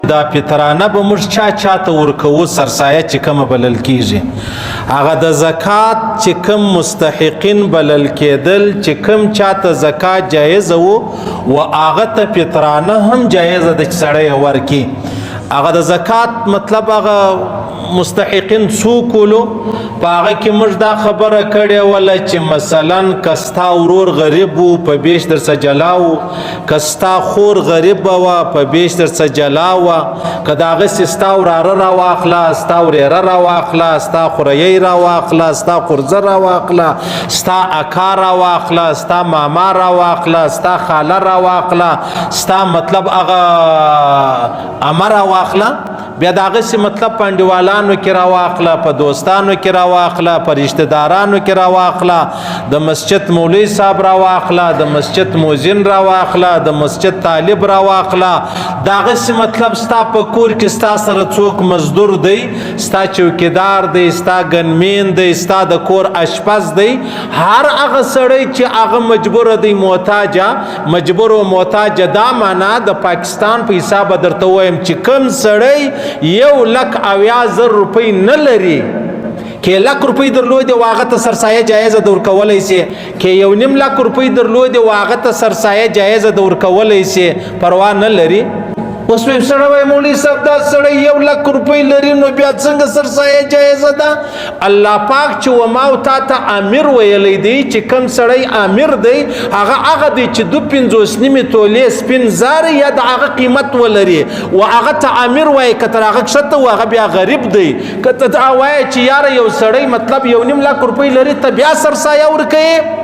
دا پترانه به موږ چا چاته ورکوو؟ سرسایه چې کومه بلل کیږي، هغه د زکات چې کوم مستحقین بلل کېدل، چې کوم چاته زکات جایز وو و هغه ته پترانه هم جایز ده چې سړی یې ورکړي. هغه د زکات مطلب هغه مستحقین څوک ولو؟ په هغه کې موږ دا خبره کړې وله چې مثلا که ستا ورور غریب و، په بیش درڅه جلا و، که ستا خور غریبه وه، په بیش درڅه جلا وه، که د هغسې ستا وراره راواخله، ستا ورېره راواخله، ستا خوريی راواخله، ستا خورزه راواخله، ستا اکا راواخله، ستا ماما راواخله، ستا خاله راواخله، ستا مطلب هغه امه راواخله، بیا د هغسې مطلب په انډیوالانو کې راواخله، په دوستانو کې راواخله، په رشته دارانو کې راواخله، د مسجد مولوی صاحب راواخله، د مسجد موزن راواخله، د مسجد طالب راواخله، د هغسې مطلب ستا په کور کې ستا سره څوک مزدور دی، ستا چوکیدار دی، ستا ګنمین دی، ستا د کور اشپز دی، هر هغه سړی چې هغه مجبور دی، محتاجه، مجبور او محتاج، دا معنا د پاکستان په حساب درته وایم چې کم سړی 1,70,000 روپۍ نه لري، که لک روپۍ درلودې و هغه ته سرسایه جایزه د ورکولی سي، که 1.5 لک روپۍ درلودې و هغه ته سرسایه جایزه د ورکولی سي، پروا نه لري. اوس وایي سړی، وایي مولوي صاحب دا سړی 1 لک روپۍ لري، نو بیا څنګه سرسایه جایزه ده؟ الله پاک چې و ما او تا ته امیر ویلی دی، چې کم سړی امیر دی، هغه هغه دی چې 52.5 تولې سپین زر یا د هغه قیمت ولري و هغه ته امیر وایي. که تر هغه کښته و، هغه بیا غریب دی. که ته دا وایې چې یاره یو سړی مطلب 1.5 لک روپۍ لري، ته بیا سرسایه ورکوې؟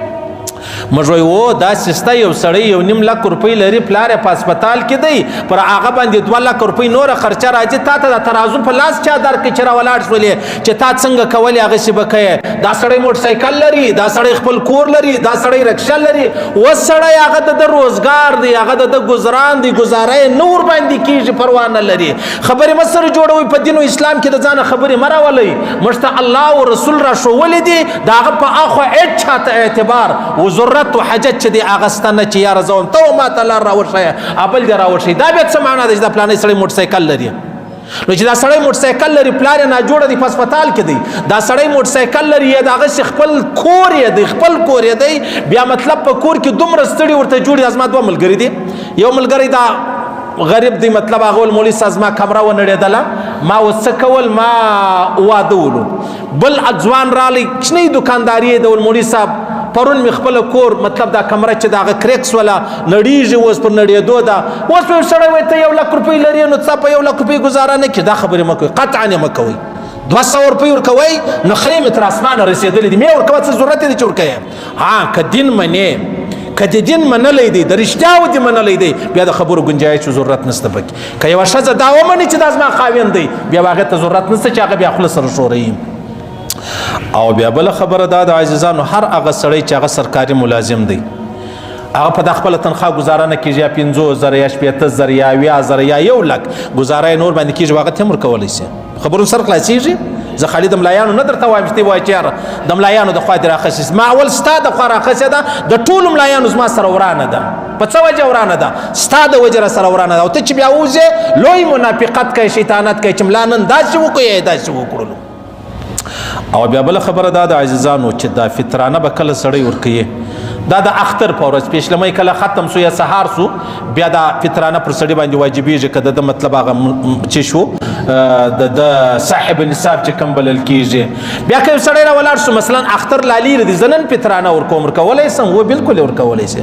موږ وایو و داسې سته، یو سړی 1.5 لک روپۍ لري، پلار یې په هسپتال کې دی، پر هغه باندې 2 لک روپۍ نوره خرچه راځي، تا ته د ترازو په لاس چا درکړي چې راولاړ شولې چې تا څنګه کولې هغسې به کوې؟ دا سړی موټرسایکل لري، دا سړی خپل کور لري، دا سړی رکشه لري، اوس سړی هغه د ده روزګار دی، هغه د ده ګزران دی، ګزاره یې نه ورباندې کېږي، پروا نه لري. خبرې مه سره جوړوئ. په دین او اسلام کې د ځانه خبرې مه راولئ. موږ ته الله او رسول را ښوولي دي، د هغه په اخوا هېڅ چاته اعتبار و ضرورت و حاجت چې دی هغه سته نه چې یاره زه وم ته ما ته لار راوښیه، بل دې راوښیي. دا بیا څه معنا ده چې دا پلانی سړی موټرسایکل لري؟ نو چې دا سړی موټرسایکل لري، پلار یې ناجوړه دی، په هسپتال کې دی، دا سړی موټرسایکل لري یا د هغسې خپل کور یې دی، خپل کور یې دی، بیا مطلب په کور کې دومره ستړي ورته جوړ دي. زما دوه ملګري دي، یو ملګری دا غریب دی، مطلب هغه ول مولوي صاحب زما کمره ونړېدله، ما اوس څه کول؟ ما واده ولو. بل ځوان رالی، کوچنۍ دکانداري یې د، ول مولوي صاحب پرون مې خپل کور مطلب دا کمره چې د هغه کریک سوله، نړیږي، اوس پر نړېدو ده. اوس به سړی وایي ته 1 لک روپۍ لرې، نو څه په 1 لک روپۍ ګزاره نه کړي؟ دا خبرې مه کوئ، قطعا یې مه کوئ. 200 روپۍ ورکوئ نو خرې مې تر اسمانه رسېدلې دي، مې ورکوه، څه ضرورت دی چې ورکوې؟ ها، که دین منې، که د دین منلی دی، د رښتیاو دې منلی دی، بیا د خبرو ګنجایش ضرورت نشته پکې. که یوه ښځه دا ومني چې دا زما خاوند دی، بیا هغې ته ضرورت نشته چې هغه بیا خوله سره ښوروي. او بیا بله خبره دا د عزیزانو، هر هغه سړی چې هغه سرکاري ملازم دی، هغه په د خپله تنخواه ګزاره نه کېږي، یا 50,000 یا 60,000 یا 70,000 یا 1 لک ګزاره یې نور باندې کېږي، هغه ته هم ورکولی شي. خبرو سر خلاصېږي. زه خالي د ملایانو نه درته وایم چې ته وایې چې یاره د ملایانو د خوا دې راخیستې. ما اول ستا د خوا راخیستې ده. د ټولو ملایانو زما سره ورانه ده. په څه وجه ورانه ده؟ ستا د وجې را سره ورانه ده. او ته چې بیا وځې، لوی منافقت کوې، شیطانت کوې چې ملا نن داسې وکړو یا داسې وکړلو. او بیا بل خبره دا د عزیزانو چې دا فطرانه به کله سړی ورکوي؟ دا د اختر په ورځ، پیشلمۍ کله ختم سو یا سهار سو، بیا دا فطرانه پر سړي باندې واجبېږي، که د ده مطلب هغه چې شو، د ده صاحب نصاب چې کوم بلل کېږي. بیا که یو سړی را ولاړ سو، مثلا اختر لا لیرې دی، زه نن فطرانه ورکوم، ورکولی سم؟ و بالکل ورکولی سي.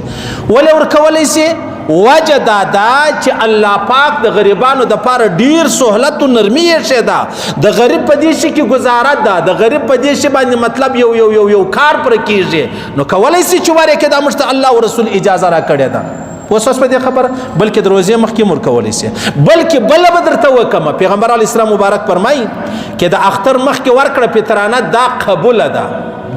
ولې ورکولی سي؟ وجه دا ده چې الله پاک د غریبانو د پاره ډیر سهولت او نرمي یې ښې ده. د غریب په دې شي کې ګزاره ده، د غریب په دې شي باندې مطلب یو یو یو یو کار پر کیږي، نو کولای سي چې ورکې. دا موږ ته الله او رسول اجازه را کړې ده. اوس اوس په دې خبره، بلکې د روزې مخکې مور کولی سي. بلکې بله به درته وکمه، پیغمبر علیه السلام مبارک فرمایي چې د اختر مخکې ورکړه فطرانه، دا قبوله ده،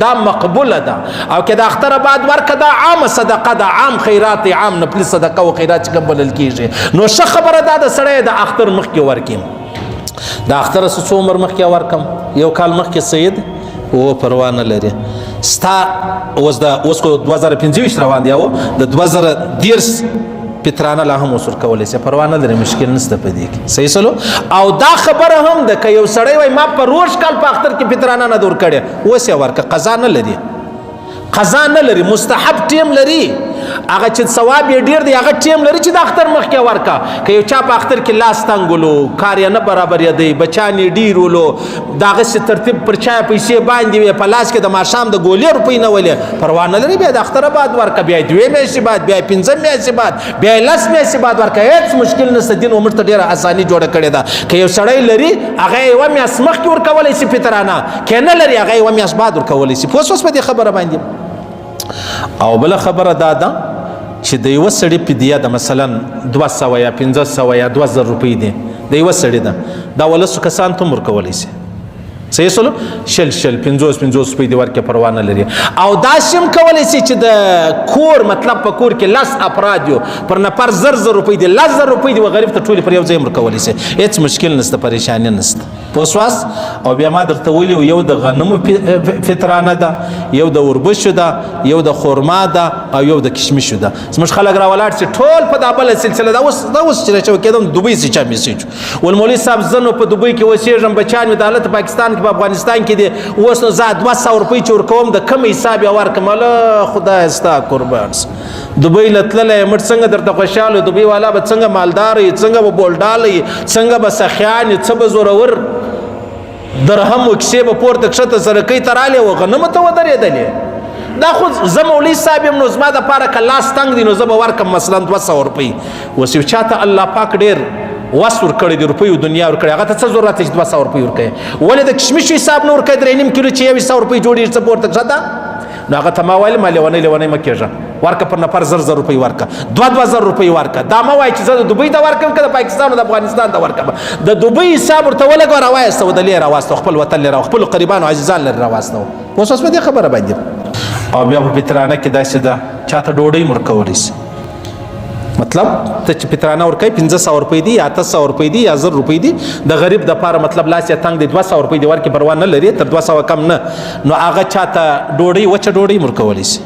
دا مقبوله ده، او که د اختر بعد ورکه، دا عام صدقه ده، عام خیرات دی، عام نفلي صدقه او خیرات چې کوم بلل کیږي. نو ښه خبره دا ده سړی د اختر مخکې ورکړي. د اختر څه عمر مخکې ورکم؟ یو کال مخکې سید او پروا نه لري. ستا اوس د اوس خو 2025 روان دی، او د 2030 پترانه لا هم اوس ورکولی شي، پروا نه لري، مشکل نشته په دې کې. صحیح سلو. او دا خبره هم ده که یو سړی وایي ما په روژ کال په اختر کې پترانه نه ده ورکړې، اوس یې ورکړه، قضا نه لري، قضا نه لري، مستحب ټیم لري، هغه چې ثواب یې ډېر دی هغه ټیم لري چې د اختر مخکې ورکا. که یو چا په اختر کې لاس تنګولو، کار یې نه برابرېدی، بچیان یې ډېر ولو، د هغسې ترتیب پر چا پیسې باندې وې، په لاس کې د ماښام د ګولې روپۍ نه ولې، پروا نه لري، بیا د اختره بعد ورکه، بیا یې دوې میاشتې بعد، بیا یې پنځه میاشتې بعد، بیا یې لس میاشتې بعد ورکه، هېڅ مشکل نشته. دین و موږ ته ډېره اساني جوړه کړې ده. که یو سړی لري هغه یوه میاشت مخکې ورکولی شي فطرانه، که نه لري هغه یوه میاشت بعد ورکولی شي. پوه شوس په دې خبره باندې؟ او بله خبره دا ده چې د یوه سړي فدیه ده، مثلا 200 یا 500 یا 2000 روپۍ دي د یوه سړي ده، دا ولسو کسان ته هم ورکولی شي. صحیح سولو؟ شل شل 50 50 روپۍ دې ورکړې، پروا نه لري. او داسې هم کولی شي چې د کور مطلب په کور کې لس افراد یو، پر نفر زر زر روپۍ دي، 10,000 روپۍ دي، و غریب ته ټولې پر یو ځای هم ورکولی شي، هېڅ مشکل نشته، پریشاني نشته. پوه شواست؟ او بیا ما درته ویلي وو یو د غنمو فطرانه ده، یو د اوربشو ده، یو د خورما ده، او یو د کشمشو ده. زموږ خلک راولاړ شي ټول په دا بله سلسله ده. اوس دا اوس چې راچو کېدم دوبۍ څخه چا میسج ول، مولوي صاحب زه نو په دوبۍ کې اوسېږم، بچیان مې د هلته پاکستان کې په افغانستان کې دي، اوس نو زه 200 روپۍ چې ورکوم د کوم حساب یې ورکړم؟ له خدایه ستا قربان سم، دوبۍ له تللی موږ څنګه درته خوشحاله، دوبۍ والا به څنګه مالدار وي، څنګه به بولډاله وي، څنګه به سخیان وي، څه به زورور درهم و کیسې به پورته کښته سرکۍ ته رالې و غنمو ته ودرېدلې. دا خو زه مولوي صاحب یم، نو زما دپاره که لاس تنګ دی نو زه به ورکړم مثلا 200 روپۍ. اوس یو چا ته الله پاک ډېر وس ورکړی دی، روپۍ او دنیا ورکړی، هغه ته څه ضرورت دی چې 200 روپۍ ورکړي؟ ولې د کشمشو حساب نه ورکړي؟ 3.5 کیلو چې 100 روپۍ جوړېږي څه پورته کښته؟ نو هغه ته ما ویل ما لیونی لیونی مه کېږه، ورکه پر نفر زر زر روپۍ ورکه، 2-2 زر روپۍ ورکه. دا مه وایه چې زه د دوبۍ ته ورکم که د پاکستان او د افغانستان ته ورکم. د دوبۍ حساب ورته ولګوه، راوایسته، د لرې راواستو، خپل وطن لرې، خپلو قریبانو عزیزان لرې راواستو. اوس اوس په دې خبره باندې. او بیا په پترانه کې داسې ده، چاته ډوډۍ هم ورکولی شي. مطلب ته چې پترانه ورکوي 500 روپۍ دي یا 800 روپۍ دي یا 1000 روپۍ دي، د غریب دپاره مطلب لاس یې تنګ دی، 200 روپۍ دې ورکړي، پروا نه لري، تر 200 کم نه. نو هغه چاته ډوډۍ، وچه ډوډۍ هم ورکولی شي،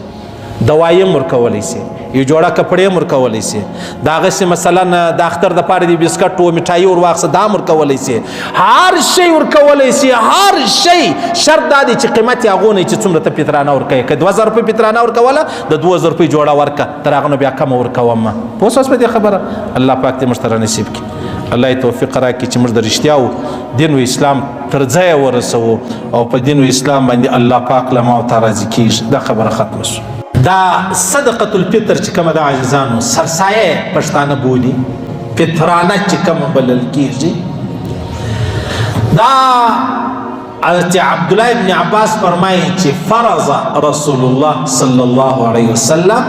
دوايي هم ورکولی شي، یو جوړه کپړې هم ورکولی شي، د هغسې مثلا د اختر دپاره دې بسکټ و مټایي ور واخیسته، دا هم ورکولی شي، هر شی ورکولی شي، هر شی. شرط دا دی چې قیمت یې هغو نه چې څومره ته پترانه ورکوې. که 2000 روپۍ پترانه ورکوله، د 2000 روپۍ جوړه ورکه، تر هغه نو بیا کمه ورکوم. پوه شوس په دې خبره؟ الله پاک دې موږ ته رانصیب کړي، الله یې توفیق راکړي چې موږ د رښتیاو دین و اسلام تر ځایه ورسوو، او په دین و اسلام باندې الله پاک له ما او تا راضي کېږي. دا خبره ختمه شوه. دا صدقة الفطر چې کومه ده عزیزانو، سرسایه پښتانه بولي، فطرانه چې کومه بلل کېږي، دا حضرت عبد الله ابن عباس فرمایي چې فرض رسول الله صلی الله علیه وسلم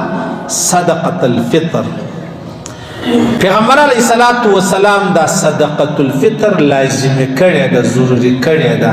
صدقة الفطر. پیغمبر علیه الصلاة والسلام دا صدقة الفطر لازمي کړې ده، ضروري کړې ده.